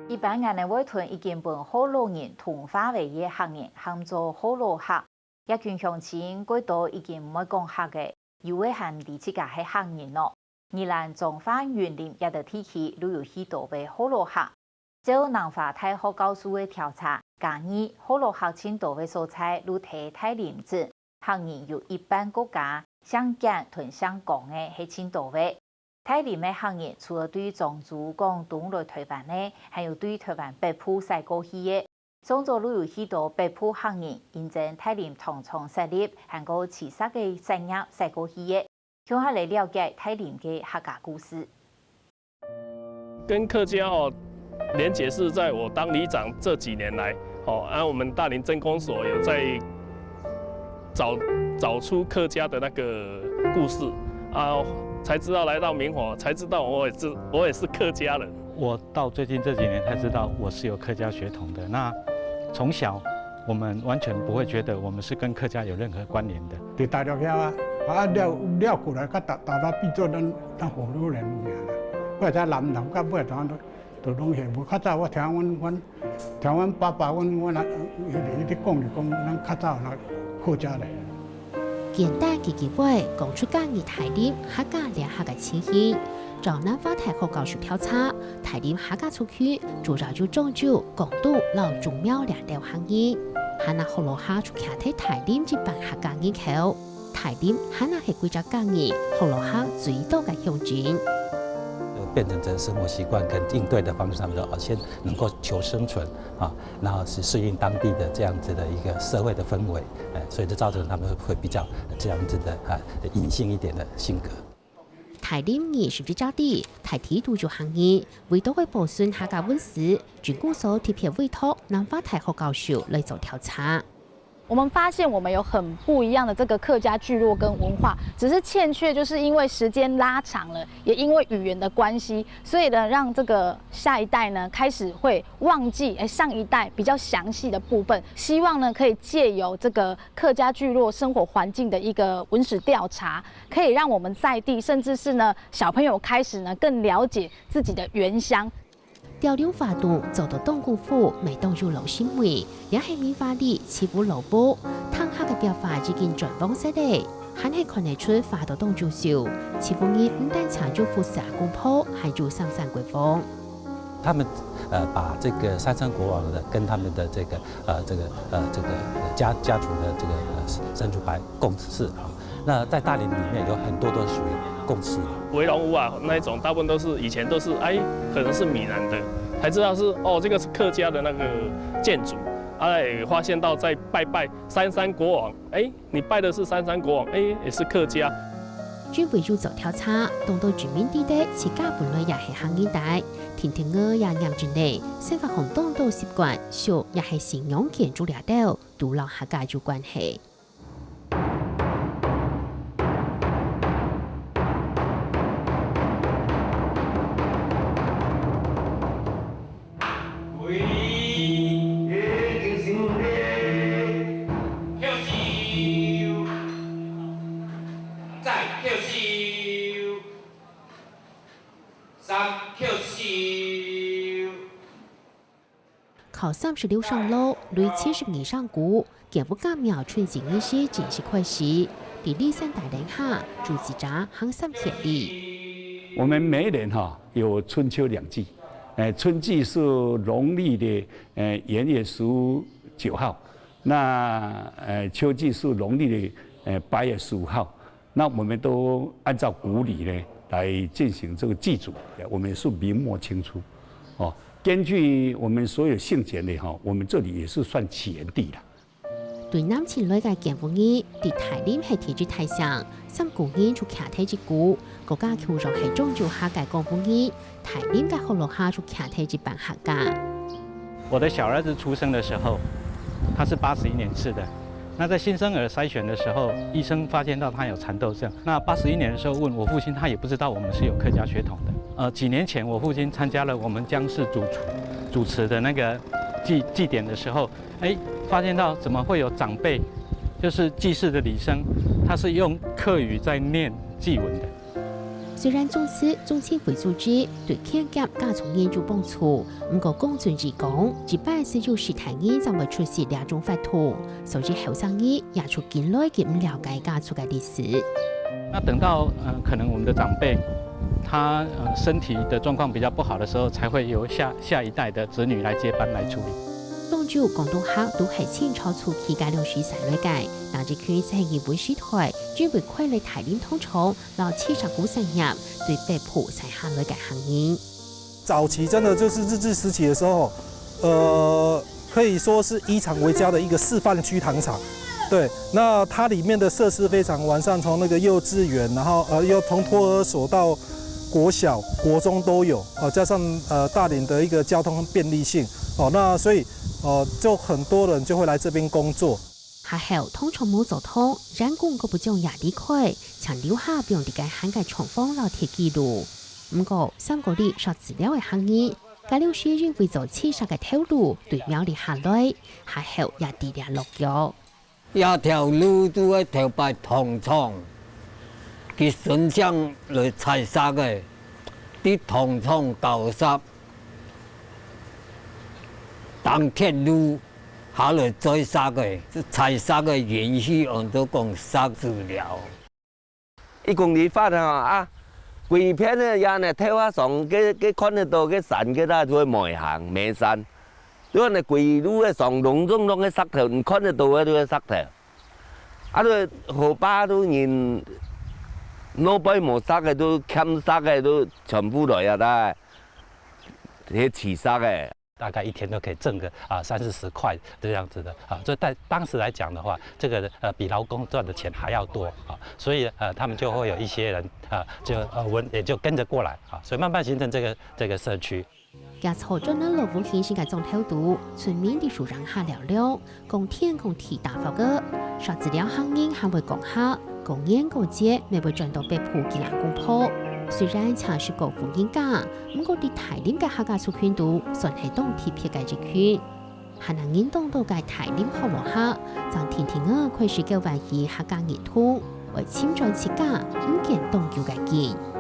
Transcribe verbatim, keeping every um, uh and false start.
一般𠊎等會同已經分學老人同化為个客人喊做學老客，這群鄉親過多已經毋會講客个，有个還毋知自家係客人哦。宜蘭彰化雲林這兜地區都有許多个學老客。照南華大學教授个調查，嘉義學老客盡多个所在都在大林鎮，客人有一半過加，姓簡同姓江个係盡多个。 大林个客人除了對漳州、廣東來臺灣个，還有對臺灣北部徙過去个。上早就有許多北部客人因爭大林糖廠設立，還過自殺个產業徙過去个。共下來了解大林个客家故事。跟客家哦，連結是在我當里長這幾年來，哦，啊，我們大林鎮公所有在找找出客家的那個故事啊，才知道來到明華，才知道我也是我也是客家人。我到最近這幾年才知道我是有客家血統的。那從小我們完全不會覺得我們是跟客家有任何關聯的。佇大陸遐啊，啊了了過來，甲大大陸變做咱咱河洛人物爾啦。或者南投甲尾當都都攏係，無較早我聽阮阮。 聽阮爸爸、阮阮阿伊咧講，就講咱較早若客家人。簡單幾句話，講出嘉義大林客家聯合个情形。照南華大學教授調查，大林客家族群主要有漳州、廣東摎竹苗兩兜客人，還若學老客就徛在大林一半客家人口。 大林還係幾隻嘉義學老客最多个鄉鎮。就變成這生活習慣跟應對的方式上面，哦，先能夠求生存啊，然後是適應當地的這樣子的一個社會的氛圍，哎，所以就造成他們會比較這樣子的啊隱性一點的性格。大林二十一隻里，大體都有客人，為著愛保存客家文史，鎮公所特別委託南華大學教授來做調查。 我們發現我們有很不一樣的這個客家聚落跟文化，只是欠缺就是因為時間拉長了，也因為語言的關係，所以呢，讓這個下一代呢開始會忘記哎上一代比較詳細的部分。希望呢可以藉由這個客家聚落生活環境的一個文史調查，可以讓我們在地甚至是呢小朋友開始呢更了解自己的原鄉。 潮流活動做到當功夫，乜當有老新味，也係明華里七福老屋，聽客个壁畫已經轉黃色咧，還係看得出畫到當優秀。七福人毋單淨有服侍阿公婆，還有三山國王。他們呃把這個三山國王的跟他們的這個呃這個呃這個家家族的這個呃三族牌共事啊。 那在大林裡面有很多都屬於共事的。圍龍屋啊，那一種大部分都是以前都是哎，可能是閩南的，才知道是哦，這個是客家的那個建築。哎，發現到在拜拜三山國王，哎，你拜的是三山國王，哎，也是客家。因為有做調查，當多居民知得自家本來也係客人代，定定仔也念真咧，生活項當多習慣，俗也係信仰建築這兜，都摎客家有關係。 靠三十六省路，累七十二省古，建屋家廟從今日時正式開始，在里山大林下，住持者行三協力。我們每一年哈有春秋兩祭，哎，春祭是農曆的呃元月十九號，那呃秋祭是農曆的呃八月十五號。 那我們都按照古禮呢來進行這個祭祖，我們也是明末清初，哦，根據我們所有姓簡的哈，我們這裡也是算起源地的。對南尋來个建築人，在大林係第一大姓，三姑人就徛在一股，各家共樣係漳州客个廣府人，大林个學老客就徛在一半客家。我的小兒子出生的時候，他是八十一年次的， 那在新生兒篩選的時候，醫生發現到他有蠶豆症。那八十一年的時候問我父親，他也不知道我們是有客家血統的。呃，幾年前我父親參加了我們江氏主廚主持的那個祭祭典的時候，哎，發現到怎麼會有長輩，就是祭祀的禮生，他是用客語在念祭文的。雖然總係宗親會組織對健檢家族人有幫助，毋過講真義講，一般係有序大人正會出席這種活動，所以後生人也就緊來緊毋了解家族个歷史。那等到呃，可能我们的长辈他呃身体的状况比较不好的时候，才会由下下一代的子女来接班来处理。當晝廣東客都係清朝初期該兩時徙來个，但這群細人本時代，因為開了大林糖廠，摎七十股產業，對北埔徙下來个客人。早期真的就是日治時期的时候，呃，可以说是以厂为家的一个示范区糖厂。对，那它里面的设施非常完善，从那个幼稚园，然后呃，又从托儿所到国小、国中都有，呃，加上呃大林的一个交通便利性，哦，那所以呃就很多人就会来这边工作。下後，糖廠無做糖，員工个部長也離開，淨留下放在該下个廠房摎鐵枝路。毋過，三个里說資料个客人，該兩時因為做七十个頭路對苗栗下來，下後也在這落腳。這條路都係頭擺糖廠，佢順向來採石个，在糖廠搞石，當鐵路下來載石个，採石个延續，安到講石子寮。 一公里闊吼啊，歸片个呀呢，頭下上个个看得到个山个啦，就會梅行梅山，就安呢歸路个上隆隆隆个石頭，你看得到个就係石頭。啊，就河壩都人老輩無石个，都欠石个，都全部來啊啦，去取石个。 大概一天都可以挣个啊三四十块这样子的啊，这在当时来讲的话，这个呃比劳工赚的钱还要多啊，所以呃他们就会有一些人啊就呃我也就跟着过来啊，所以慢慢形成这个这个社区。這座專門落戶興盛个庄頭肚，村民在樹蔭下尞尞， 講天講地打發个，說資料客人還會講客，過年過節乜會轉到北埔佢等公婆。雖然淨係個戶人家，毋過在大林个客家族群肚，算係當特別个一群。還能認當多个大林好無客，正定定仔開始九月一客家年通，愛尋轉自家毋見當久个根。